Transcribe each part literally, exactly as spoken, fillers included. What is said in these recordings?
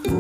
各位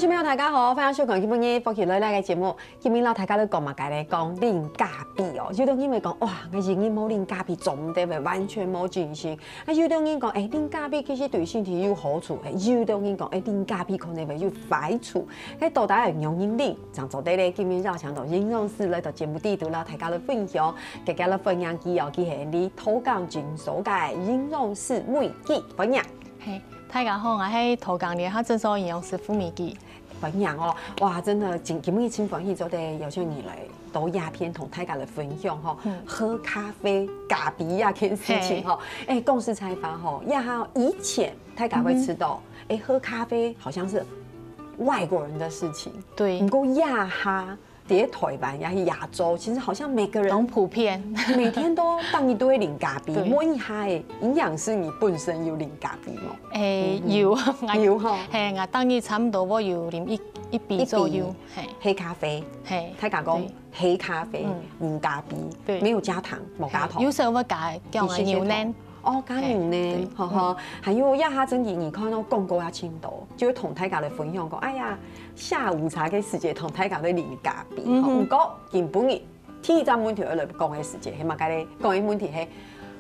朋友，大家好，歡迎收看今晡日福氣來了个節目。今晡日摎大家來講麼个咧？講啉咖啡哦。有兜人會講，哇，𠊎一日無啉咖啡，做毋得，會完全無精神。啊，有兜人講，欸，啉咖啡其實對身體有好處，欸，有兜人講，欸，啉咖啡可能會有壞處。該到底愛仰般啉，正做得咧？今晡日邀請到營養師來到節目裡肚，摎大家來分享。大家來歡迎佢哦，佢係𫣆桃港診所个營養師Mui Ki，歡迎。嘿，大家好，𠊎係桃港聯合診所營養師Mui Ki。歡迎哦，哇，真的，今，今晡日真歡喜做得邀請你來到這片同大家來分享吼，嗯。喝咖啡、咖啡這件事情吼。嘿。欸，講實在話吼，這下以前大家會知道，嗯哼。欸，喝咖啡好像是外國人的事情。對。毋過這下 在台灣也係亞洲，其實好像每個人，很普遍。每天都當一堆啉咖啡。對。問一下欸，營養師你本身有啉咖啡無？欸，嗯哼。有，有吼。嘿，𠊎當日差不多會有啉一，一杯左右，一杯。嘿。黑咖啡。嘿，大家講，對。黑咖啡，嗯。無咖啡，對。沒有加糖，無加糖。嘿，有時候會加，叫一些些牛奶。糖。 哦，加牛奶，嘿，對，吼吼。嗯。還有這下真正你看到廣告也真多，就會同大家來分享講，哎呀，下午茶个時節同大家來啉咖啡，嗯哼。吼。毋過，今晡日第一隻問題愛來講个時節，係麼个咧？講个問題係，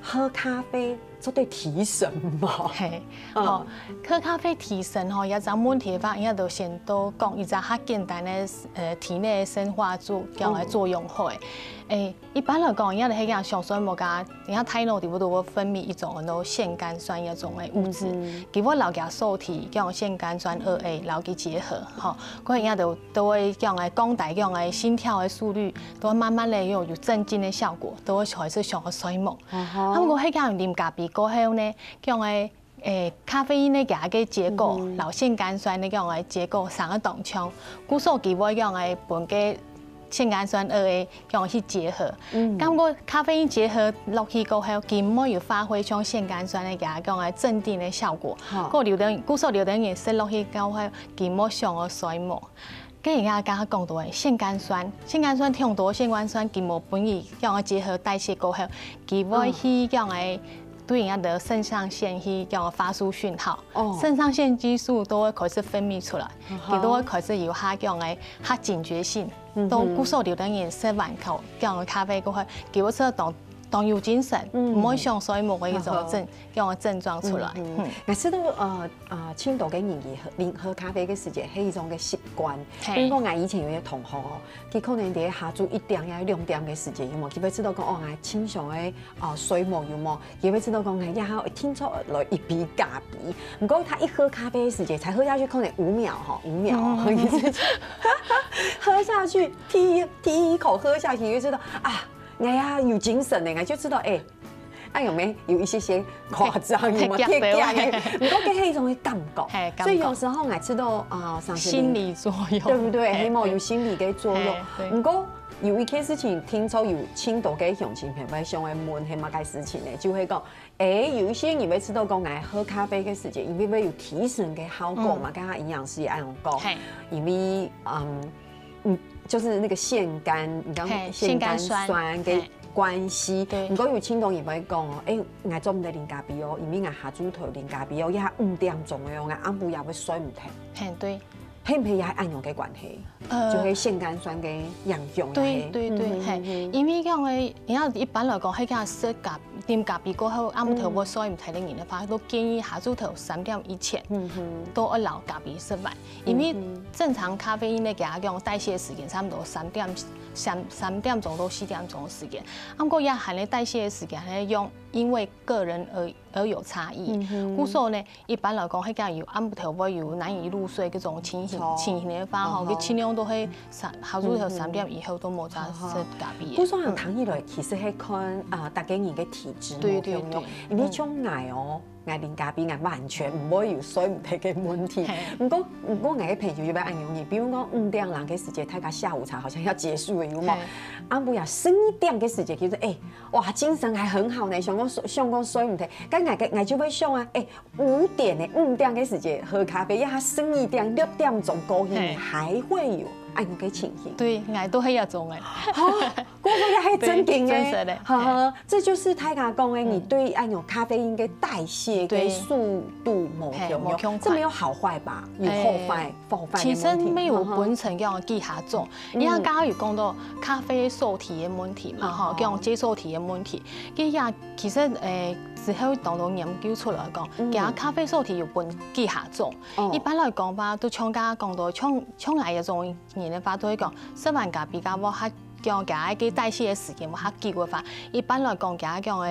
喝咖啡做得提神無？嘿，嗯。好，喝咖啡提神吼，這隻問題个話，應該就先多講一隻較簡單个，呃，體內个生化素，叫做作用好个。嗯。欸， 一般來講，人家就係講上睡目啊，人家大腦裡肚都會分泌一種安到腺苷酸一種个物質，嗯哼。佢會摎佢个受體，叫腺苷酸二A，摎佢結合，吼，所以人家就，都會講个降低，講个心跳个速率，都會慢慢个有，有鎮靜个效果，都會開始想要睡目。啊哈。啊，毋過係講啉咖啡過後呢，講个 欸，咖啡因个佢个結構，嗯哼。摎腺苷酸个講个結構相當像，故所佢會講个分該腺苷酸二A講去結合。嗯。感覺咖啡因結合落去過後，佢無有發揮像腺苷酸个佢講个鎮定个效果。好。故所有兜，故所有兜人食落去過後，佢無想要睡目。 該人家剛剛講到个腺苷酸，腺苷酸忒多，腺苷酸佢無分佢，講个結合代謝過後，佢會去，嗯，講个對人家个腎上腺去講个發出訊號，哦。腎上腺激素都會開始分泌出來，嗯哼。佢都會開始有較講个較警覺性，嗯哼。都故所有兜人食完口講个咖啡過後，佢會食到當，當有精神，嗯。毋會想睡目个一種症，嗯哼。講个症狀出來。嗯哼。嗯。𠊎知道，呃， 啊，盡多个人佢喝，啉，喝咖啡个時節係一種个習慣。嘿。比如講，𠊎以前有一個同學哦，佢可能在下晝一點呀、兩點个時節，有無？佢會知道講，哦，𠊎盡想个，哦，睡目有無？佢會知道講，𠊎也好，定著來一杯咖啡。毋過佢一喝咖啡个時節，才喝下去可能五秒吼，五秒哦，嗯。意思就喝下去，第一，第一口喝下去，就知道啊， 哎呀，有精神呢，𠊎就知道，哎，哎，有沒有一些些誇張，有沒有？忒，忒遽了。忒遽个，毋過這係一種个感覺。嘿，感覺。所以有時候𠊎知道，啊，上次你，心理作用。對不對？嘿，係無，對。有心理个作用。嘿，對。毋過有一件事情，聽說有盡多个鄉親朋友想愛問係麼个事情呢？就係講，哎，有一些人會知道講，哎，喝咖啡个時節，因為會有提神个效果嘛，嗯。剛剛營養師也有講，嘿。因為，嗯， 嗯，就是那個腺苷，你講，嘿，腺苷酸，腺苷酸个，嘿。關係。對。毋過有盡多人會講哦，哎，𠊎做毋得啉咖啡哦，因為𠊎下晝頭啉咖啡哦，也五點鐘了哦，𠊎暗晡也會睡毋忒。嘿，對。係毋係也係恁樣个關係？呃，就係腺苷酸个影響啊，對，嘿。對，對，嗯哼，嘿。嗯哼。因為講个，你看一般來講，係講食咖，啉咖啡過後，暗晡頭會睡毋忒个人个話，嗯。都建議下晝頭三點以前，嗯哼。都愛摎咖啡食完。 因為，嗯哼。正常咖啡因个佢个代謝時間差不多三點，三，三點鐘到四點鐘个時間。啊，毋過佢个代謝个時間呢，用，因為個人而，而有差異。嗯哼。故所呢，一般來講，係講有暗晡頭會有難以入睡這種情形，無錯。情形个話吼，嗯哼。佢盡量都係三，下晝頭三點以後都莫再食咖啡。嗯哼。故所人聽起來其實係看啊，大家人个體質無共樣。對對對。因為像𠊎哦，𠊎啉咖啡，𠊎完全毋會有睡毋得个問題。嘿。毋過，毋過𠊎个朋友就會恁樣，比如講五點零个時節，大家下午茶好像要結束了，有無？嘿。暗晡夜十二點个時節，其實，欸，哇，精神還很好呢，想講睡，想講睡毋得，該𠊎个，𠊎就會想啊，欸，五點呢，五點个時節喝咖啡，要十二點、六點鐘過去，嘿。你還會有恁樣个情形。對，𠊎都係這種欸。哦，故所也還正經欸。對，真實的。哈哈，這就是大家講的，你對那種咖啡因的代謝跟速度無共樣，嘿，無共款。這沒有好壞吧？有好壞，欸，好壞的問題。其實沒有分成這樣幾下種，嗯。你看剛剛有講到咖啡受體的問題嘛，吼，哦。這種接受體的問題，這樣其實，欸，之後當多研究出來講，嗯。其實咖啡受體有分幾下種。哦。一般來講吧，都像剛剛講到，像，像𠊎這種人的話，都會講，食完咖啡，該無較 講佢个代謝个時間無較久个話，一般來講，佢講个，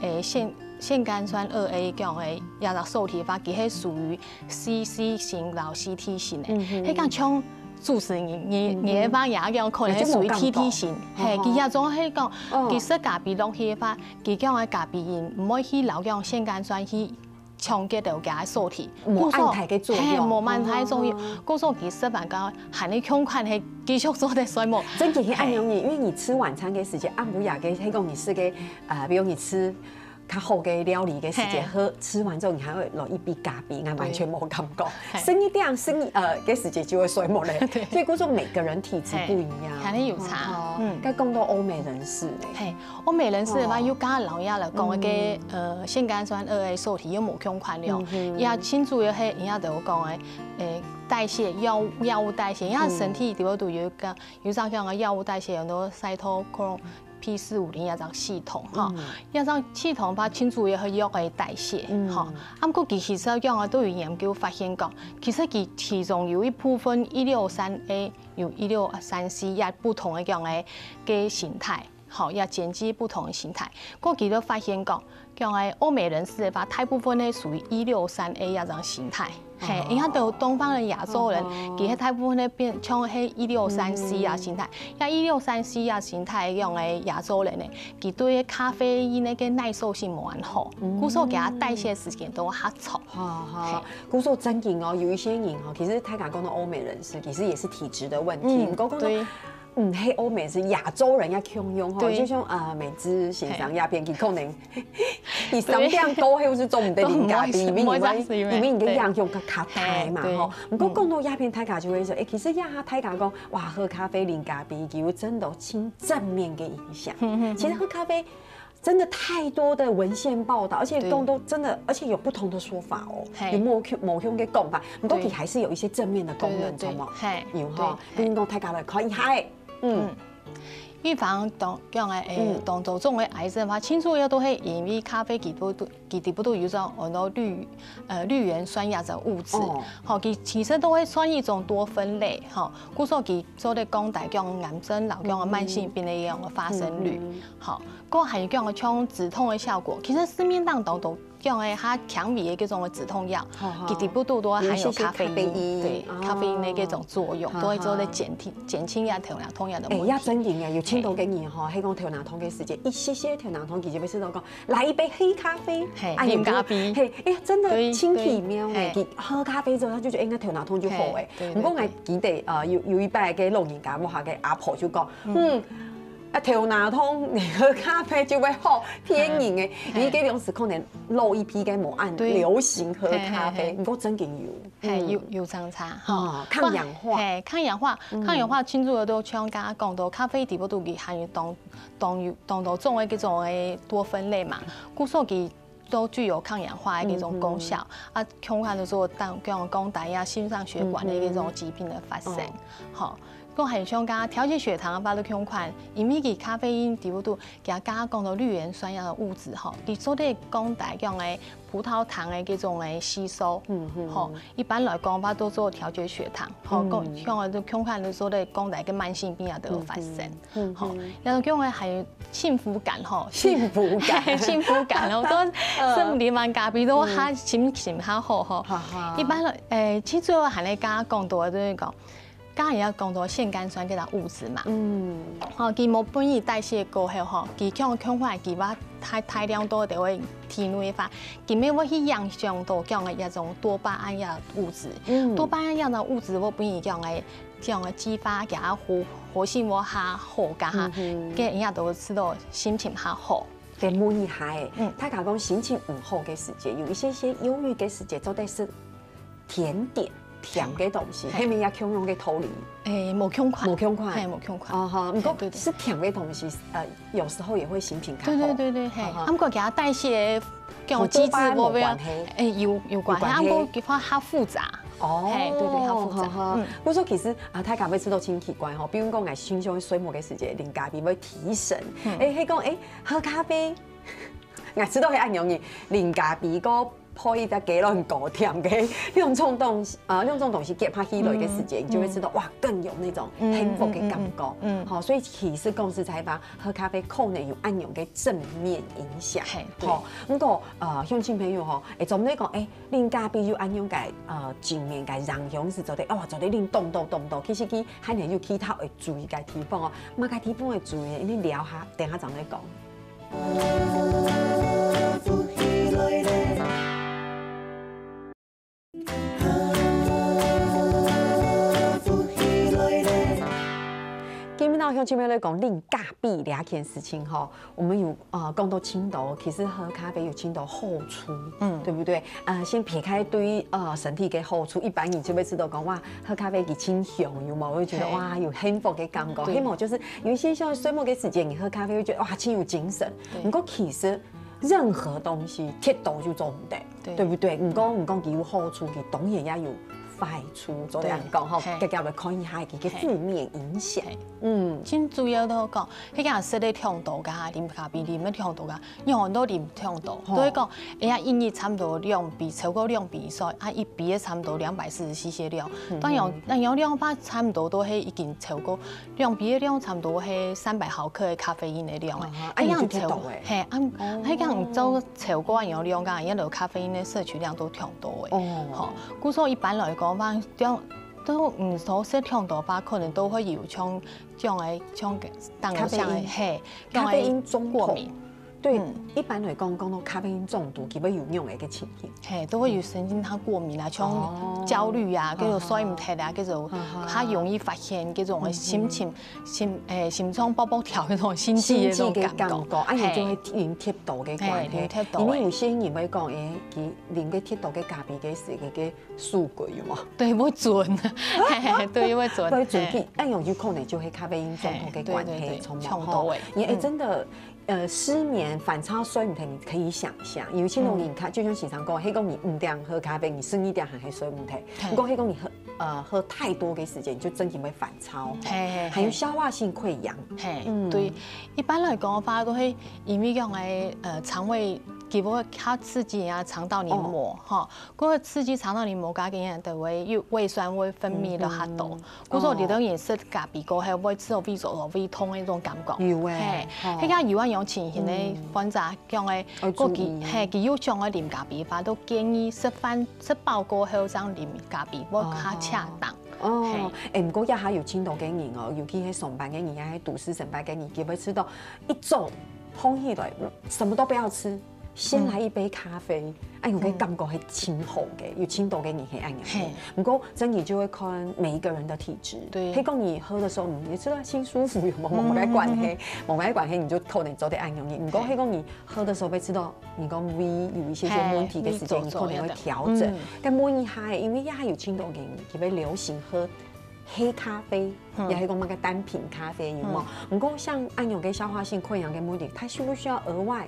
欸，腺，腺苷酸二A講个，這隻受體个話，佢係屬於C C型摎C T型个。嗯哼。係講像主持人，你，嗯哼。你个話也講可能係屬於T T型，你就無感覺。嘿，佢這種係講，哦。佢食咖啡落去个話，佢講个咖啡因毋會去摎講腺苷酸去 搶救到佢个受體，無恁大个作用。故所，嘿，無恁大个作用。哦。故所其實還較還係共款係繼續做得睡目。真正係恁樣呢，嘿。因為你吃晚餐个時節，暗晡夜个，係講你食个，呃，比如你吃較好个料理个時節，嘿。喝，吃完之後你還會來一杯咖啡，𠊎完全無感覺。對。嘿。十二點，十二，呃，个時節就會睡目咧。對。所以故所每個人體質不一樣。嘿，還係有差。哦，嗯。該講到歐美人士咧。嘿， 歐美人士个話，哦。又加老樣來講，嗯。該个，呃，腺苷酸二A受體又無共款了。嗯哼。也真主要係，人家都有講个，欸，代謝，藥物，藥物代謝，人家身體裡頭都有一個，嗯。有一種叫做藥物代謝，有很多cytochrome P四五零這種系統，吼。嗯。這種系統个話，真主要係藥个代謝，嗯。吼。啊，毋過其實講啊，都有研究發現講，其實佢其中有一部分一六三A，有一六三C，也不同个講个，个形態。 吼，也檢驗不同个形態。過佢都發現講，講个歐美人士个話，大部分呢屬於一六三A這種形態。嘿，哦。你看，都東方人、亞洲人，哦。佢係大部分呢變像係一六三C啊形態。嗯。該一六三C啊形態用个亞洲人呢，佢對咖啡因个耐受性無恁好，嗯。故所佢个代謝時間都較長。好，好。嘿。故所真正哦，有一些人哦，其實大家講到歐美人士，其實也是體質的問題。嗯，毋過講到對。 嗯，係歐美人士，亞洲人也共樣吼，對。就像，呃，美芝先生這片，嘿。佢可能，佢三點過後就做毋得啉咖啡，都毋會，因為你个，毋會再睡，因為你个影響較，較大嘛，嘿，對。吼。毋過講到這片，大家就會說，欸，其實這下大家講，哇，喝咖啡、啉咖啡，佢有真的真正面个影響。嗯，嗯，嗯。其實喝咖啡 真的太多的文獻報導，而且對。講到真的，而且有不同的說法哦，嘿。有無共，無共个講法，毋過佢還是有一些正面的功能，對。對，對，對。著無？嘿，有吼，對，嘿。比如講大家來看一下欸，嗯。嗯。預防當，講个，欸，嗯。當多種个癌症个話，真主要都係因為咖啡佢都，都，佢裡肚有種很多綠，呃，綠原酸這種物質，哦。吼，佢其實都會算一種多酚類，吼，故所佢做得降低講癌症，然後講慢性病个一種發生率，嗯。嗯，嗯。吼。 過還有講个像止痛个效果，其實市面上當多講个較輕微个這種个止痛藥，好，好。佢裡肚都含有咖啡因，有一些些咖啡因，對，哦。咖啡因个這種作用，好，都會做得減輕，好。減輕一下頭那痛藥个問題。欸，也真正个，有聽到个人吼，嘿。係講頭那痛个時節，一息息頭那痛，佢就會試著講，來一杯黑咖啡，嘿，啊，啉咖啡。嘿，欸，真的，對，真奇妙欸，對，嘿。佢喝咖啡之後，他就覺得，欸，那頭那痛就好欸。嘿，對，對，毋過𠊎記得，呃，有，有一擺个老人家，屋下个阿婆就講，嗯。嗯， 啊，頭那痛，你喝咖啡就會好，騙人个。嘿。你這兩時可能老一輩个無恁流行喝咖啡，嘿，嘿，嘿。毋過真正有。嘿，嗯。有，有相差，吼。哦，抗氧化。嘿，抗氧化，嗯。抗氧化真主要都像剛剛講到，咖啡裡肚佢含有當，當有，當多種个這種个多酚類嘛，故所佢 都具有抗氧化个一種功效。嗯，嗯。啊，相關个說，當，像講大家心臟血管个一種疾病个發生。嗯，嗯。吼，講還像講調節血糖个話，都相關，因為佢咖啡因裡肚，佢剛剛講到綠原酸這个物質吼，佢做得降低講个葡萄糖个這種个吸收。嗯，嗯。吼，一般來講，話都做調節血糖。吼，嗯。講，像个都相關个說个降低个慢性病也都有發生。嗯，嗯。 嗯，吼，嗯。然後講个還有幸福感吼，幸福感。幸福感吼，都，呃。生理滿咖啡都較，嗯。心情較好吼。哈哈。一般，欸，其實我還咧剛剛講到个，就是講，剛才也講到腺苷酸這个物質嘛，嗯，吼，佢無分你代謝過後吼，佢像，像快佢會大，大量都在會體內化，佢乜會去影響到講个一種多巴胺个物質。嗯，多巴胺个物質會分你講个，講个激發，佢个活，活性會較好，加下，嗯哼，該人家都知道心情較好。 再問一下欸，嗯，大家講心情毋好个時節，有一些些憂鬱个時節，做得食甜點、甜个東西，嘿，係毋係也共樣个道理？欸，無共款，無共款，嘿，無共款。哦吼，毋過，嘿，對，對，食甜个東西，呃，有時候也會心情較好。對，對，對，對，嘿，啊哈，啊毋過佢个代謝，同多巴胺有關係，欸，有，有關係，有關係，啊毋過佢較複雜。 哦，嘿，對，對，較複雜。好，好。嗯，故所其實啊，大家會知道真奇怪吼，比如講，𠊎平常睡目个時節，啉咖啡會提神。嗯，欸，係講，欸，喝咖啡，𠊎知道係恁樣个，啉咖啡个配一隻雞卵糕甜个，兩種東西，啊，兩種東西結合起來个時節，嗯，你就會知道，嗯，哇，更有那種幸福个感覺。嗯，嗯，嗯，嗯。好，所以其實講實在話，喝咖啡可能有恁樣个正面影響。嘿，對。好，不過，呃，鄉親朋友吼，欸，總來講，欸， 啉咖啡有恁樣个，呃，正面个影響係做得，哦，做得啉當多當多。其實佢還係有其他愛注意个地方哦。麼个地方愛注意呢？你聊下，等下正來講。今晡日呢，鄉親朋友來講啉咖啡這件事情吼， 我們有，呃，講到盡多，其實喝咖啡有盡多好處，嗯，對不對？呃，先撇開對，呃，身體个好處，一般人就會知道講，哇，喝咖啡佢盡香，有無？會覺得，嘿，哇，有幸福个感覺。對。係無？就是有一些像睡目个時間，你喝咖啡會覺得，哇，盡有精神。對。不過其實任何東西忒多就做毋得，對。對不對？你講，你講佢有好處，佢當然也有壞處，做得恁講吼，對。嘿。大家來看一下佢个負面影響。嘿。嗯。盡主要都講， 該个食个量多个，啉咖啡啉个量多个，有很多啉量多，吼，都會講，哎呀，一日差不多兩杯，超過兩杯以上，啊，一杯个差不多兩百四十C C个量。嗯哼。當然，那有量吧，差不多都係已經超過兩杯个量，差不多係三百毫克个咖啡因个量。啊哈，啊，你就忒多欸。嘿，啊，哦。該个做超過有量个，因為咖啡因个攝取量都忒多欸。哦。吼，故所一般來講嘛，量，都，嗯，都食量多吧，可能都會有像 種个，種个，當有像个，咖啡因，嘿，咖啡因中毒。過敏。對，嗯。一般來講，講到咖啡因中毒，基本有恁樣个情形。嘿，都會有神經它過敏啊，像焦慮啊，哦。叫做睡毋忒啊，叫做，哈哈。它容易發現這種个心情，嗯哼。心，欸，心臟爆爆跳那種心悸的那種感覺。心悸的感覺，啊，你就會，嘿。因為忒多个關係。嘿，因為忒多的。因為有些人會講，欸，佢啉个忒多个咖啡个時，个，个 數據有無？對，會準。嘿，嘿，對，會準。會準，嘿。哎喲，有可能就係咖啡因中毒个關係，嘿，對，對，對，有無？中毒欸。吼，你，欸，嗯。真的，呃，失眠、煩躁、睡毋忒，你可以想一下，有些人你看，嗯。就像時常講，係講你五點喝咖啡，你十二點還係睡毋忒。嘿。不過係講你喝，呃，喝太多个時間，你就真的會煩躁。嘿，嘿，嘿。還有消化性潰瘍。嘿，嗯。對，一般來講个話，都係因為講个，呃，腸胃，佢會較刺激啊，腸道黏膜，哦。吼。 个刺激腸道黏膜，該个就會有胃酸會分泌了較多。嗯哼。故所有个人食咖啡過後，會自我胃酸、胃痛个那種感覺。有欸，嘿，吼。該个有恁樣情形个患者，嗯。講个，愛注意。過佢，嘿，佢有想愛啉咖啡吧，都建議食飯，食飽過後正啉咖啡，會較恰當。哦。哦，嘿。欸，不過這下有盡多个人哦，尤其係上班个人，也係都市上班个人，佢會知道一早䟘起來，什麼都不要吃， 先來一杯咖啡，嗯。哎喲，該感覺係盡好个，嗯。有盡多个人係恁樣个。嘿。不過，真的就會看每一個人的體質。對。係講你喝的時候，嗯，你知道心舒服有無？嗯，無麼个關係，嗯，嗯，嗯。無麼个關係，你就可能做得恁樣。不過，嘿。係講你喝的時候，會知道你講胃有一些些問題个時間，嘿，你可能會調整。嘿，胃做做一下。嗯。該問一下，因為也還有盡多人，佢會流行喝黑咖啡，嗯。也係講麼个單品咖啡，有無？嗯。不過，像恁樣个消化性潰瘍个問題，它需不需要額外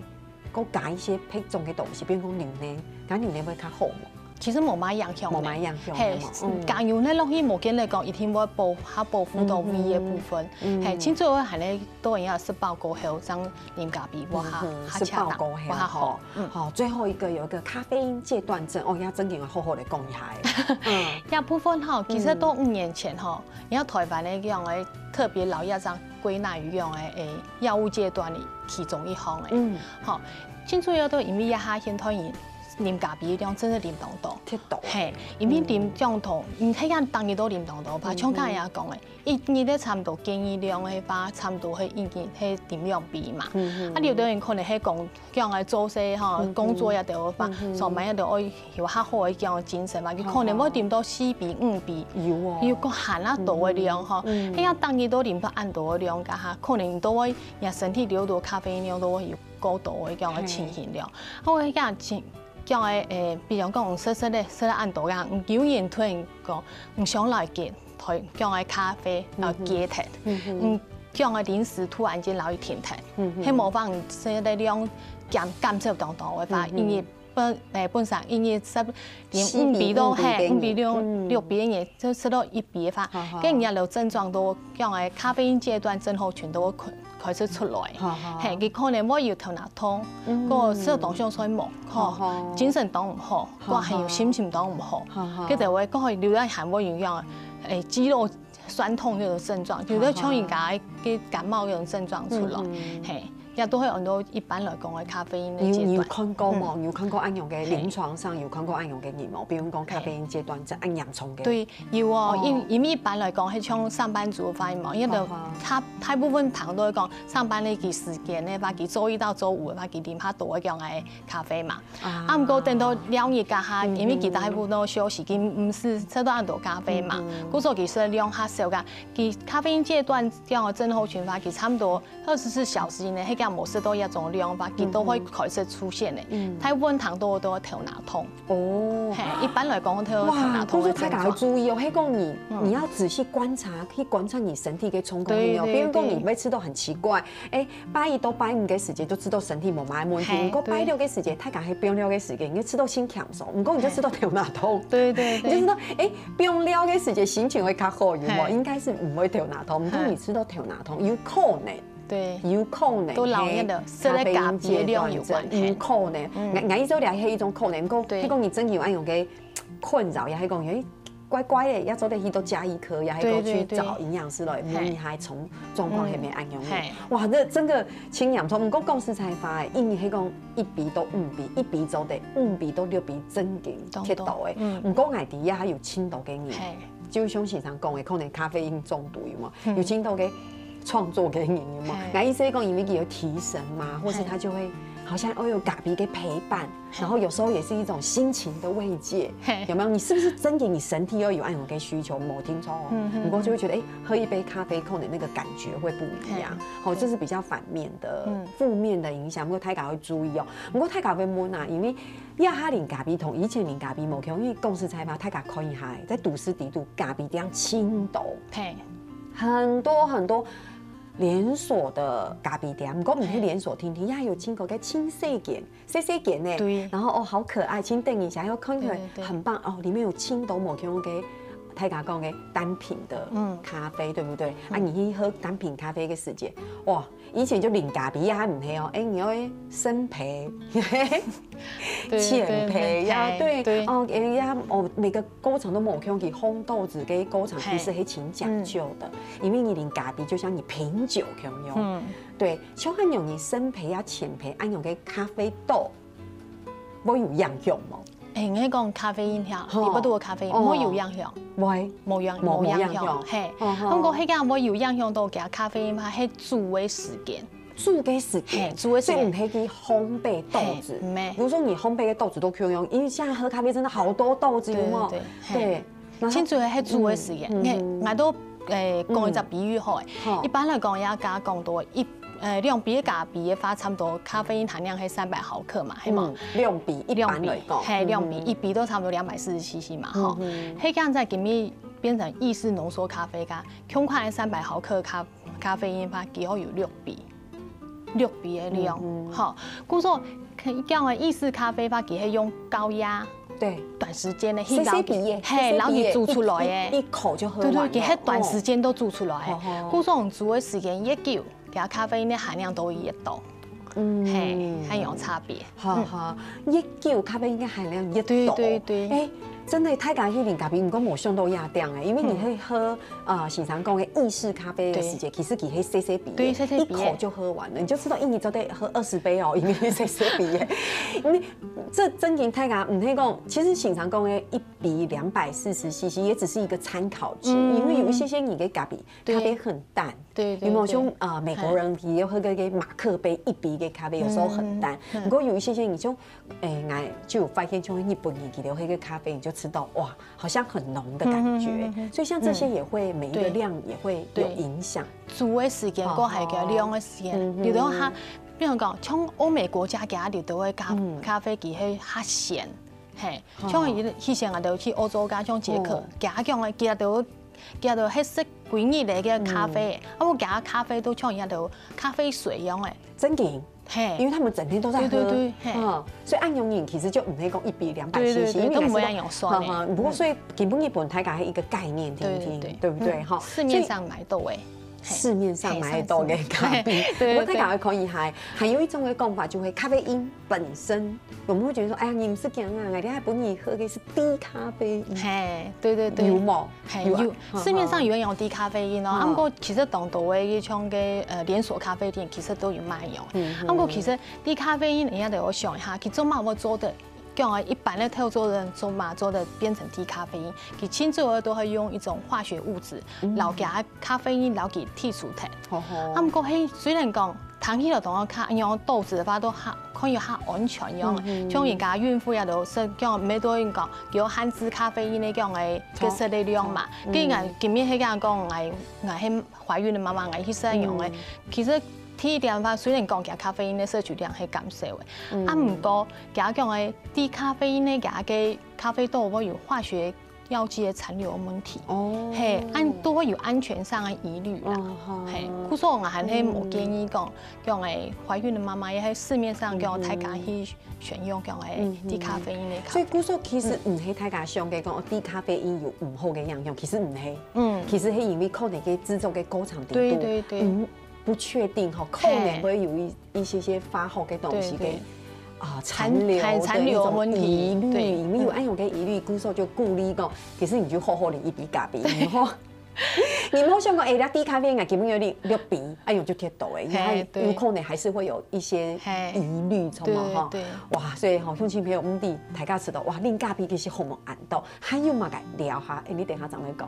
過加一些配種个東西，比如講牛奶，加牛奶會較好無？其實無麼影響呢。無麼影響，嘿，係無？嗯。加牛奶落去無見得講一定會保，較保護到胃个部分。嗯哼。嘿，盡主要還係當然愛食飽過後，正啉咖啡，會較，嗯哼，較恰當，食飽過後，會較好。吼。嗯。好，最後一個有一個咖啡因戒斷症，哦，這正經愛好好來講一下欸。嗯。這部分吼，其實到五年前吼， 因為臺灣个這樣个特別老藥廠歸納於這樣个，誒，藥物戒斷裡其中一項个。嗯。吼，盡主要都因為這下現代人啉咖啡个量真个啉當多。忒多。嘿，因為啉當多，嗯，係講逐日都啉當多吧，嗯哼。像剛才講个，一日个差毋多建議量个話，差毋多係一日係啉兩杯嘛。嗯哼。啊，有个人可能係講，講个做事吼，嗯哼。工作也得話，嗯哼。上班也得愛有較好个這樣精神嘛，佢可能會啉到四杯、五杯，有哦。有个還較多个量吼，嗯。係講逐日都啉到恁多个量，該下可能都會，你身體流到咖啡因量都會有 過多个這樣个情形了。嘿。好，該樣情，這樣个，誒，比如講，食食个，食了恁多樣，有人突然講，毋想來戒，退，這樣个咖啡，然後戒忒，嗯哼。嗯哼。嗯，這樣个零食突然間來停忒，嗯哼。係無法食个量減，減少當多个話，嗯哼。因為本，誒，本身因為食，連四杯、五杯，五杯都，五杯嘿，五杯六，嗯。六杯个，就食到一杯个話，好好。跟人家有症狀都，這樣个咖啡因戒斷症候群都會開， 開始出來。好好。嘿，佢可能會有頭那痛，嗯。个食東西會睡目，吼，好好。精神當毋好，好好。个還有心情當毋好，好好。佢就會个流汗還會有樣，誒，肌肉痠痛那種症狀，有个像人家个感冒那種症狀出來，好好。嗯嗯。嘿，也都會有很多一般來講个咖啡因个戒斷。你，你有看過無？嗯。你有看過恁樣个，嘿。臨床上有看過恁樣个人無？比如講咖啡因戒斷症恁嚴重个。嘿。對， 有哦，哦。因，因為一般來講，係像上班族个話嘛，因為就，哦吼。大，大部分人都會講，上班个時間个話，佢週一到週五个話，佢啉較多个這樣个咖啡嘛。啊。啊，毋過等到了日該下，嗯，因為佢大部分都休息，佢毋使食到恁多咖啡嘛，嗯，嗯。故所其實量較少个，佢咖啡因戒斷這樣个症候群个話，佢差毋多 二十四小時以內，係講無食到這種量个話，佢都會開始出現个。嗯。大部分人都，都會頭那痛。哦。嘿，一般來講，都會頭那痛个症狀。哇，故所大家要注意哦，係講你，嗯。你要仔細觀察，去觀察你身體个狀況哦。對，對，比如講，對。你會試著很奇怪，誒，拜一到拜五个時間就試著身體無麼个問題，嘿，毋過拜六个時間，對。大家係放尞个時間，你會試著心強爽，毋過你就試著頭那痛。嘿。對，對，對。你就試著，誒，放尞个時間心情會較好，有無？嘿。應該係毋會頭那痛，毋過你試著頭那痛，嘿。有可能。 對。有可能都老年了，係，食个咖啡个量有關係。咖啡因戒斷症，有可能。嗯。𠊎，𠊎意思講這係一種可能，毋過，對。係講你真有恁樣个困擾，也係講，誒，怪怪个，也做得去到家醫科，也係講去找營養師來，對，對，對。問一下從，嘿。狀況係毋係恁樣个。嗯。嘿。哇，這真个真嚴重。毋過講實在話，因為係講一杯到五杯，一杯做得，五杯到六杯正經忒多个。當多。嗯。毋過𠊎知也還有盡多个人，嘿。就像先生講个，可能咖啡因中毒，有無？ 嗯。有盡多个創作个人，有無？嘿。𠊎意思講，因為佢有提神嘛，或是他就會好像，嘿。哦，有咖啡个陪伴，嘿。然後有時候也是一種心情的慰藉，嘿。有沒有？你是不是真的你身體要有恁樣个需求？無定著哦。嗯，嗯，毋過就會覺得，嗯。誒，喝一杯咖啡，可能那個感覺會不一樣。嘿。好，這是比較反面的，嗯。負面的影響，毋過大家要注意哦。毋過大家會問啊，因為 這下啉咖啡同以前啉咖啡無共，因為講實在話，大家看一下，在都市裡肚咖啡店盡多，嘿。很多很多連鎖的咖啡店，毋過毋係連鎖定定，也有盡多个盡細間，細細間呢。對。然後哦，好可愛，盡得人惜，又看起來，對，對。很棒哦，裡面有盡多無共个，大家講个單品的，嗯。咖啡，對不對？啊，嗯。你去喝單品咖啡个時節，哇， 以前就啉咖啡也還毋係哦，誒，你愛生焙、對，淺焙呀，對，對，對。哦，誒呀，哦，每個過程都無共樣，佢烘豆子个過程其實還挺講究的，嘿。嗯。因為你啉咖啡就像你品酒共樣。嗯。對，像恁樣你生焙呀、淺焙，恁樣个咖啡豆，會有影響無？ 誒，你講咖啡因遐，吼。裡背都有咖啡因，哦。會有影響？會。無影，無，無影響，無影響。嘿。哦，吼。毋過，該个會有影響到佢咖啡因嘛，係煮个時間。煮个時間。嘿，煮个時間。所以毋係去烘焙豆子。嘿，毋係。比如說你烘焙个豆子都共樣，因為現在喝咖啡真的好多豆子，有沒有？對，對，嘿。對。 然後，盡主要係煮个時間。嗯，嗯。𠊎，𠊎都，誒，講一隻比喻好了。嗯。好。一般來講，也加講到一，呃，兩杯个咖啡个話，差不多咖啡因含量係三百毫克嘛，係無？嗯，兩杯，一般來講。兩杯，嘿，兩杯，嗯。一杯都差不多兩百四十C C嘛，吼。嗯。係恁樣在今日變成意式濃縮咖啡个，共款个三百毫克咖，咖啡因个話，佢會有六杯。 六杯个量，嗯，嗯。吼。故所，這樣个意式咖啡个話，佢係用高壓，對。短時間个，細細杯个，嘿，細細杯个，然後佢煮出來个。一，一，一口就喝完了。對，對，佢係短時間都煮出來个。哦。吼，吼。故所煮个時間越久，佢咖啡因个含量都會越多。嗯。嘿，還有差別。好，嗯。好，越久咖啡因个含量越多。對，對，對。誒，真个，大家去啉咖啡，毋過無想到這點欸，因為你去喝，呃，先生講个意式咖啡个時節，其實佢係細細杯个，對，細細杯个。一口就喝完了，你就知道，欸，你做得喝二十杯哦，因為細細杯个。因為這正經大家毋係講，其實先生講个一杯兩百四十C C也只是一個參考值，因為有一些些你个咖啡，對。咖啡很淡，對，對，有沒有？對。像，呃，美國人佢有喝个个馬克杯一杯个咖啡，有時候很淡。嗯，嗯。不過有一些些你像 欸，𠊎就有發現，像日本人佢兜喝个咖啡，你就知道，哇，好像很濃的感覺。嗯，嗯，嗯，嗯。所以像這些也會，每一個量也會有影響。對。煮个時間，哦，過後个量个時間，嗯，嗯，有的話，嗯。比如講，像歐美國家，佢兜个咖，嗯。咖啡佢係較鹹，嘿，哦。像以，以前啊，就去歐洲，加像捷克，哦。佢講个，佢兜，佢兜係食幾日个个咖啡，嗯。啊，𠊎佢咖啡都像佢兜咖啡水樣个。正經。 嘿。因為他們整天都在喝。對，對，對，嘿。嗯，所以恁樣人其實就毋會講一杯兩百C C，對，對，對，因為都毋會恁樣算的。呵呵，不過所以根本日本大家係一個概念，聽聽，對，對，對。對不對？嗯，哈，市面上買到的。所以市面上買到的咖啡。嘿，對，對，對。不過大家可以還，還有一種的講法，就會咖啡因本身，我們會覺得說，哎呀，你毋使驚啊，𠊎等還分你喝个係低咖啡因。嘿，對，對，對。有無？ 嘿，有啊。有，嗯，市面上有人用低咖啡因哦，嗯。啊，毋過其實當多个，像个，呃，連鎖咖啡店其實都有賣用。嗯，啊，毋過其實低咖啡因，人家都有想一下，佢做麼个做得，用一般个豆做得，做麼个做得變成低咖啡因？佢盡主要都會用一種化學物質，嗯。摎佢咖啡因，摎佢剔除忒。好好。啊，毋過嘿，雖然講 聽起來當好看，用豆子个話都較，可以較安全用。嗯，嗯。像人家孕婦也都係講，每多人講，有限制咖啡因个講个，个攝个量嘛。嗯。既然今日係講，𠊎，𠊎係懷孕个媽媽，𠊎去食用个。嗯。其實第一點話，雖然講佢咖啡因个攝取量係減少个，嗯。啊，毋過佢講个低咖啡因个佢个咖啡豆會有化學 藥劑个殘留个問題。哦。嘿，恁都會有安全上个疑慮啦。哦，好。嘿，故所𠊎還係無建議講，嗯。講誒懷孕个媽媽也係市面上講，嗯，嗯。大家去選用講誒，嗯，嗯。低咖啡因个咖啡。所以故所其實毋係大家想个講，哦，低咖啡因有毋好个影響，其實毋係。嗯。其實係因為可能个製作个過程當中，對，對，對。嗯，不確定吼，可能會有一，嘿。一些些化學个東西个，對，對。啊，殘，殘留的一種疑慮，殘，殘留的問題，對。因為有恁樣个疑慮，嗯。故所就鼓勵講，其實你就好好啉一杯咖啡，你好，你毋好想講，哎，這低咖啡因啊，根本有六，六杯，哎喲，就忒多誒，你還，嘿，對。有可能還是會有一些疑慮，嘿。知道嗎？對，哈。對。哇，所以吼，鄉親朋友，毋知大家知道，哇，啉咖啡其實好無安到，還有麼个聊哈？哎，你等一下正來講。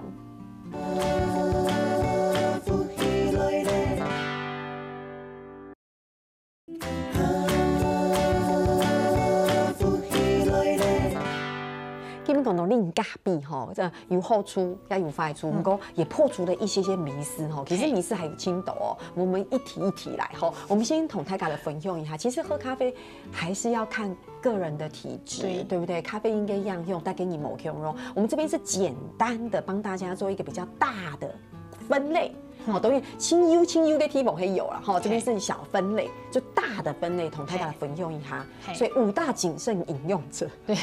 今日講到啉咖啡吼，這有好處也有壞處，嗯。毋過也破除了一些些迷思吼。其實迷思還有盡多哦，嘿。我們一題一題來吼。我們先同大家來分享一下，其實喝咖啡還是要看個人的體質，對。對不對？咖啡因个樣用，大家你無共樣。我們這邊是簡單的幫大家做一個比較大的分類，嗯。哦，當然，盡幼盡幼个地方還有啦，吼，這邊是小分類，嘿。就大的分類，同大家來分享一下。嘿。所以五大謹慎飲用者。對，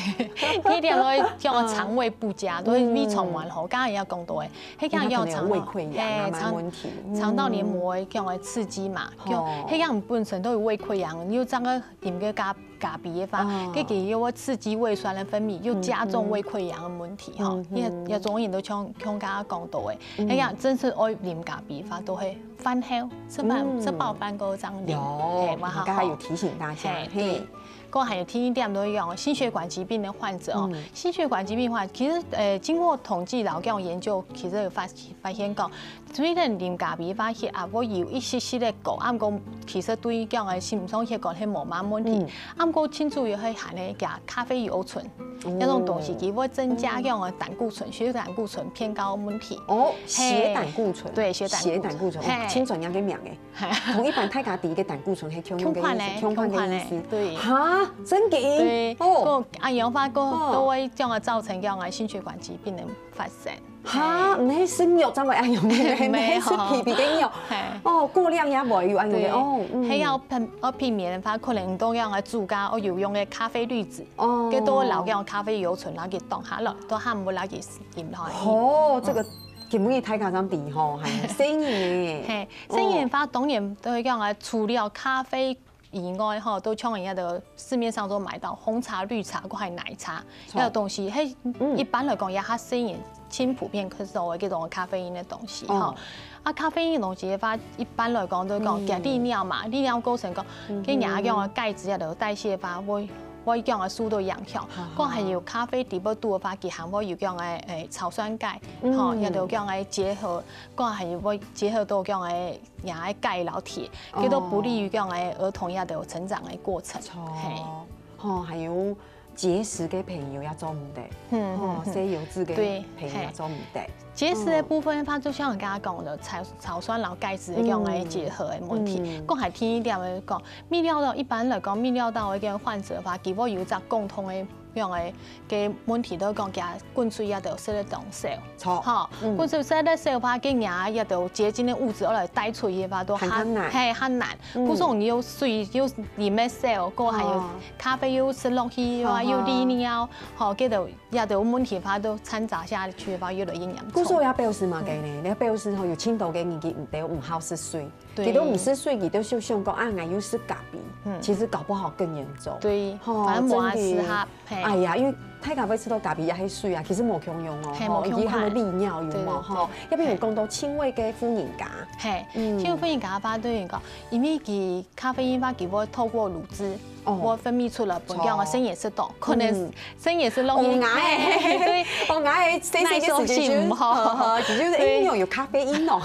第一點會叫腸胃不佳，嗯。都會胃腸無好，剛剛也有講到誒，彼个有腸，那可能有胃潰瘍啊，嘿，腸，那問題。嗯。腸道黏膜會叫刺激嘛，哦。叫，彼个本身都有胃潰瘍，你有這個啉个咖 咖啡个話，哦。佢，佢又會刺激胃酸个分泌，又加重胃潰瘍个問題吼。嗯哼。也，也中醫都像，像剛剛講到誒，嗯。哎呀，真係愛啉咖啡个話，都係飯後，食飯，嗯。食飽飯過正啉，有，嘿，嘛好。剛剛有提醒大家，嘿，嘿。對。過還有第一點都一樣，心血管疾病个患者哦，嗯。心血管疾病的話，其實，呃，經過統計，然後這樣研究，其實有發，發現講， 雖然啉咖啡个話，血壓會有一息息个高，啊，毋過其實對講个心臟血管係無麼問題。嗯。啊，毋過盡主要係含个加咖啡油醇，哦。該種東西，佢會增加講个膽固醇，血膽固醇偏高个問題。哦，血膽固醇。嘿。對，血膽固醇。血膽固醇，哦，嘿。真專業个名誒。嘿。同一般大家知个膽固醇係共樣个意思，共款个，共款个意思。共款个，對。哈，真个？對，哦。過，啊，有法過，哦。都會講个造成講个心血管疾病个發生。 哈，嘿。毋係食肉正會恁樣个，毋係食肥肥个肉。嘿。哦，過量也會有恁樣个，對。哦，嗯。還要避，要避免的話，可能都用个煮个，哦，有用个咖啡濾紙，哦。該都會留用咖啡油醇，然後給擋下來，都還毋會拿去飲落去。哦，這個，嗯。今晡日大家正知吼，還有細人呢。嘿，細人的話，哦。當然都會用个，除了咖啡以外吼，都像人家的市面上都买到紅茶、綠茶，還有奶茶，還有東西，嘿，一般來講，也較細人，盡普遍可以做一種咖啡因的東西吼。啊，咖啡因的東西的話，一般來講都講，佢利尿嘛，利尿過程講，跟人家講的鈣質啊，就代謝法會會講个受到影響，講還有咖啡底部肚的話，佢還會有講个诶草酸鈣，吼，也就講个结合，讲还有会结合到讲个人个钙摎铁，佢都不利于讲个儿童也都有成长个过程。嘿，吼，还有结石个朋友也做毋得，嗯，吼，塞油脂个朋友也做毋得。结石的部分的话，就像我刚刚讲的，草草酸摎钙质的这样个结合的问题。讲还听一点的讲，泌尿道一般来讲，泌尿道的这个患者的话，佢会有一只共通的 样个个问题，都讲佢个骨髓也都塞得当少。错，吼，骨髓塞得少话，个牙也都结晶的物质，后来带出去话都很难，嘿，很难。故所你有水又里面少，过还有咖啡又吃落去，又利尿，吼，个都也都问题话都掺杂下去话，越来越严重。故所也表示嘛，个呢，也表示吼，有轻度个年纪唔得唔好食水。 佢都毋食水，佢都想想讲啊，𠊎又食咖啡，其实搞不好更严重。对，反正无爱食哈，哎呀，因为大家会吃到咖啡也系水啊，其实无共样哦，吼，伊还有利尿有嘛吼，要不然有讲到轻微个妇人家，嘿，轻微妇人家吧，对人讲，因为佢咖啡因吧，佢会透过乳汁，哦，会分泌出来，本讲个生理食道，可能 生理食落去。哦，哎，对，哦，哎，生理食就，就就是因为有咖啡因哦。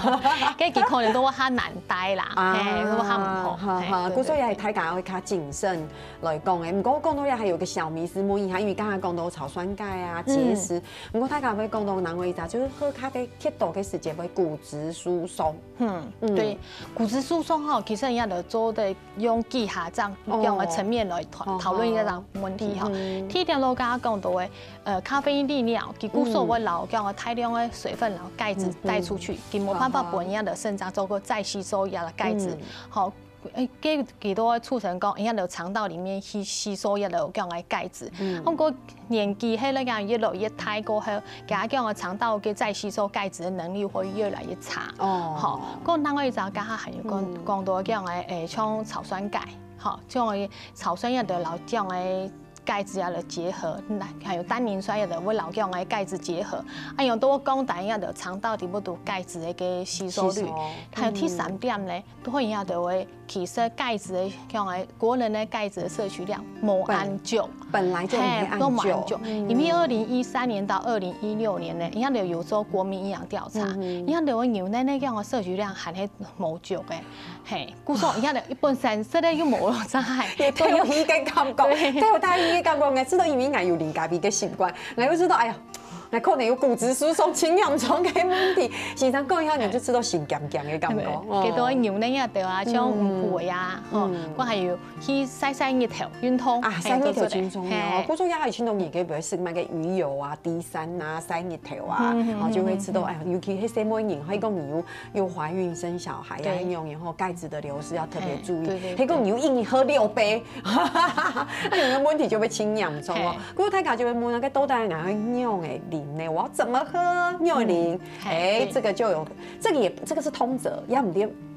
个佢可能都会较难带啦，嘿，都会较毋好。哈哈，故所也系大家会较谨慎来讲诶。毋过讲到也还有个小迷思，莫因为刚刚讲到草酸钙啊、结石，毋过大家会讲到另外一只，就是喝咖啡太多个时间会骨质疏松。嗯，对，骨质疏松吼，其实人家都做得 用几下这样样个层面来讨讨论一下这个问题哈。第一点，我刚刚讲到的，呃，咖啡因利尿，佢故所会留这样个大量的水分，然后钙质带出去，佢没办法分人家的肾脏做个再吸收一下的钙质，好，诶，给给多促成讲，人家的肠道里面吸吸收一下的这样个钙质。不过年纪迄个讲越来越大过后，给他这样个肠道个再吸收钙质的能力会越来越差。哦，好，讲另外一只，刚刚还有讲讲到这样个，诶，像草酸钙。 吼，像个草酸药的老姜个钙质啊的结合，还有单宁酸药的我老姜个钙质结合，啊用多讲单药的肠道底部都钙质的个吸收率，还有第三点呢，都会影响到个其实钙质的像个国人的钙质的摄取量无安足。本来就没安足，因为二零一三年到二零一六年呢，人家有做国民营养调查，人家有牛奶那样的摄取量还是无足的。 嘿，故所你看，一般三十岁又冇了，真系。也都有一个感觉，对，有大一个感觉，我知道因为俺有啉咖啡个习惯，俺又知道，哎呀，俺可能有骨质疏松、营养状个问题。先生讲一下，你就知道心咸咸个感觉。给多牛奶也对啊，像五谷呀，吼，我还有去晒晒日头、运动啊，晒日头真重要。故所也还有听到你个不是那个鱼油啊、D三啊、晒日头啊，然后就会知道，哎呀，尤其黑色妹人，还讲你有 又怀孕生小孩呀，很容易吼，钙质的流失要特别注意。对对对，还讲你又一日喝六杯，那你的问题就会轻严重哦。不过大家就会问，那个豆奶哪会尿诶淋呢？我要怎么喝尿淋？哎，这个就有，这个也这个是通则，要么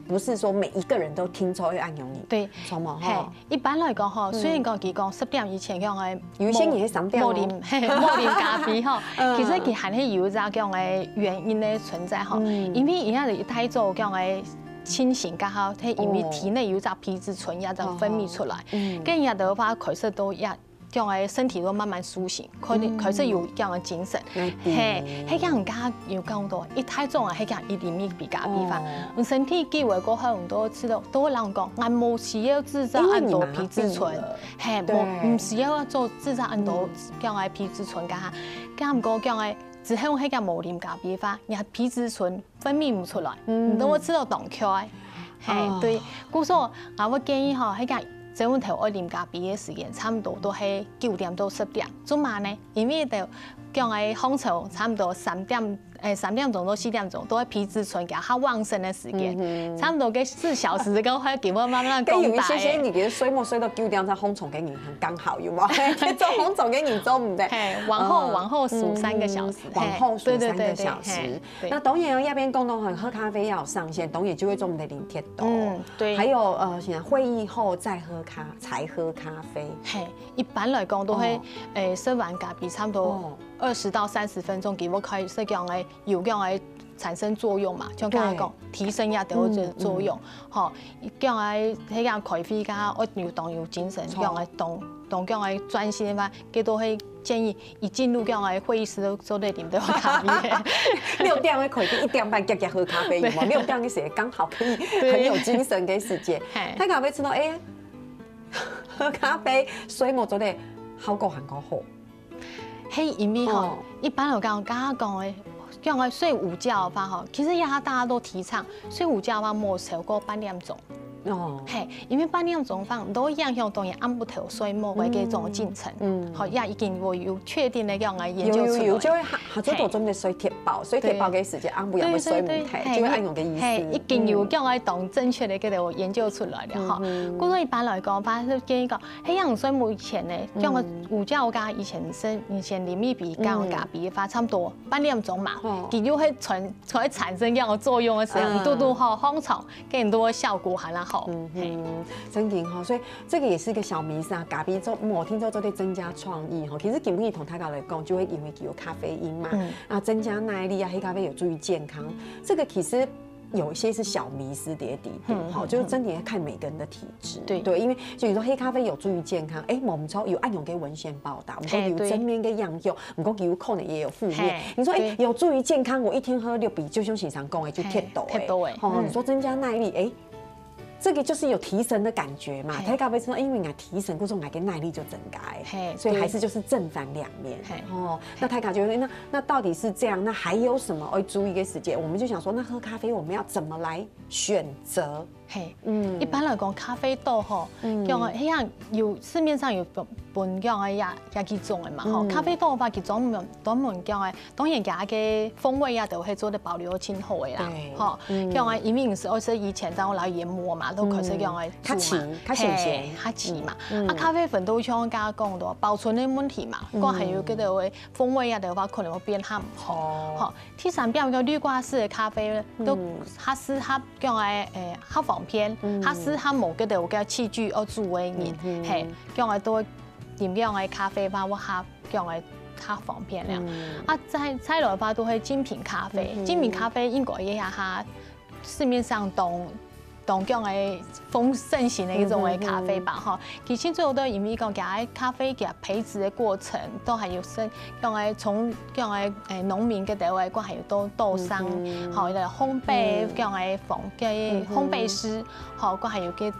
不是说每一个人都听说会按用你，对，什么哈？ 一般来讲吼，虽然讲佢讲十点以前讲个，有一些人是三点哦。莫啉，嘿，莫啉咖啡吼。其实佢还是有一只讲个原因的存在吼，因为人家有一太早讲个清醒，刚好，佢因为体内有一只皮质醇也在分泌出来，跟人家的话开始都也讲个身体都慢慢苏醒，可能开始有讲个精神，嘿，迄个人家有讲到，一太早啊，迄个一厘米比咖啡吧，身体激活过后，很多吃的都会让讲，俺无需要制造恁多皮质醇。 嘿，无，毋需要做制造恁多这样个皮质醇个哈。咁毋过讲个，只系用迄个无啉咖啡法，你皮质醇分泌毋出来，你都会吃到当快。嘿，对，故所啊，我建议吼，迄个朝晨头爱啉咖啡个时间，差不多都系九点到十点，做嘛呢？因为就讲个红茶差不多三点欸，三點鐘到四點鐘，都係皮質醇較較旺盛个時間，差不多个四小時，个話，基本慢慢降低。該有一些些，你其實睡目睡到九點鐘，䟘床个人很剛好，有無？做䟘床个人做毋得。嘿，往後，哦，往後數三个小時，嗯，往後數三个小時。嘿，對，對，對，對，嘿，對。那當然哦，這邊講到很喝咖啡要有上限，當然就會做毋得啉忒多。嗯，對。還有，呃，像會議後再喝咖，才喝咖啡。嘿，一般來講都會，哦。欸，食完咖啡差不多哦。二十到三十分鐘，佢會開始講欸， 有講會產生作用嘛，像剛剛講，對。提神也都有這个作用，嗯，嗯。吼，講會，彼个開會个，會有當有精神，著。講會當，當講會專心个話，這都會建議一進入講會會議室都做得啉到咖啡。六點个開會，一點半遽遽喝咖啡，有無？對。六點个時間剛好可以很有精神个時間。對。嘿。大家會知道，欸，喝咖啡，睡目做得效果還較好。 嘿，因為吼，哦。一般來講，剛剛講的，講的睡午覺的話吼，其實也大家都提倡，睡午覺的話，莫超過半點鐘。哦。嘿，因為半點鐘的話，都影響到你暗晡頭睡目的這種進程。嗯，嗯。吼，也已經有，有確定的這樣的研究出來。有，有，有，就會合，合作到中間睡忒飽，睡忒飽的時間，暗晡也會睡毋忒，對，對，對，對，就會恁樣个意思。嘿，已經有這樣的當正確的這個研究出來了吼。嗯，嗯。故所一般來講，反正就建議講， 嘿，仰睡目前呢，嗯。像我有家有家以前是，以前啉一杯咖，嗯。咖啡的話，差不多半點鐘嘛，哦。佢就會產，會產生這樣的作用的時候，嗯。你肚肚吼，䟘床，更多效果還較好。嗯哼，嘿。真的吼，所以這個也是一個小迷思啊。咖啡做，嗯，聽說做得增加創意吼，其實根本同大家來講，就會因為有咖啡因嘛，嗯。啊，增加耐力啊，黑咖啡有助於健康，這個其實 有一些是小迷思的底部，嗯，吼，嗯，就是真的要看每個人的體質。對。對，因為就你說黑咖啡有助於健康，欸，無毋著，有恁樣个文獻報導，毋過有正面个影響，嘿，對。毋過有可能也有負面。嘿，你說，欸，對。有助於健康，我一天喝六杯，就像先生講的，就忒多欸。嘿，忒多欸，吼，嗯。你說增加耐力，欸，這個就是有提神的感覺嘛。嘿。大家會知道，因為我提神，故所我的耐力就增加欸。嘿，所以還是就是正反兩面。對。嘿。哦，那大家就會，那 那到底是這樣，那還有什麼要注意的時間？我們就想說，那喝咖啡我們要怎麼來選擇？嘿，嗯。一般來講，咖啡豆吼，嗯。講个，嘿呀，有，市面上有分，分講个也，也幾種个嘛，吼。嗯。咖啡豆的話，其中專門，專門講个，當然佢个風味啊，都會做得保留盡好个啦，對。吼。嗯。講个，因為是，哦，是以前咱老人家嘛，都開始講个煮嘛，嗯。較鮮，較新鮮。嘿，較鮮嘛。嗯。啊，咖啡粉都像剛剛講个，保存的問題嘛，嗯。講還有个个 風味啊的話，可能會變較毋好。哦。吼，第三點，个濾掛式的咖啡呢，都，嗯。較適合講个，欸，較方便，嗯。較適合無个个器具愛煮个人，嗯哼。嘿，講个都會飲用个咖啡吧，我較講个較方便了。嗯。啊，再，再來的話，都會精品咖啡，嗯哼。精品咖啡應該也較 市面上當，當講个豐盛型个一種个咖啡吧，嗯哼哼。吼。其實主要都因為講，佢个咖啡佢培植个過程，都還有生，講个從，講个，欸，農民个地位，過還有到，到商，嗯哼。吼，有烘焙，嗯。講个烘，叫嗯哼。烘焙師，吼，過還有个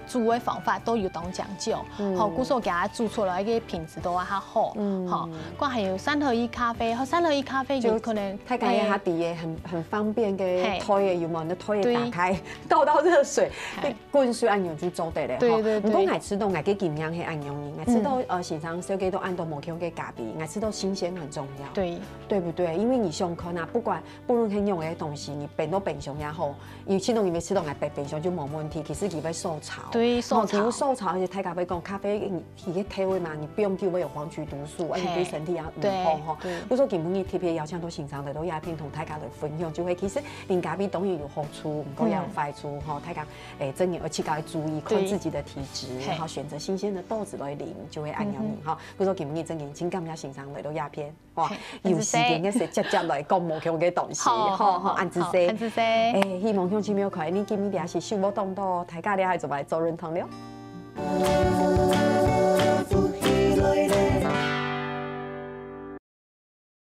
煮个方法都有當講究，嗯。吼，故所佢煮出來个品質都會較好，嗯。吼，過還有三合一咖啡，吼，三合一咖啡有可能，就，大家也較知个，很，很方便个，嘿。推个有無？你推个打開，倒到熱水，嘿。你滾水恁樣就做得了，吼。對，對，對。毋過𠊎知道，𠊎个經驗係恁樣个，𠊎知道，嗯。呃，先生小姐都恁多無共个咖啡，𠊎知道新鮮很重要，對。對不對？因為你想看啊，不管，不論係用个東西，你冰到冰箱也好， 有時節因為食到𠊎冰冰箱就無問題，其實佢會受潮。對，受潮。吼，佢會受潮，而且大家會講咖啡，佢个豆仔嘛，你放久會有黃曲毒素，而且對身體也毋好吼。嘿，對，對。故所今晡日特別邀請到先生來到這片同大家來分享，就係其實啉咖啡當然有好處，毋過也有壞處吼。嗯。大家，欸，真的愛自家注意，看自己的體質，對。然後選擇新鮮的豆子來啉，就會恁樣啉吼。嗯哼。故所今晡日真的真感謝先生來到這片。 哇，嘿，有時間个時節接接來講無共个東西，好，好，好，好，恁仔細。好，恁仔細。欸，希望鄉親朋友看，你今日也係收穫當多，大家了還做來做運動了。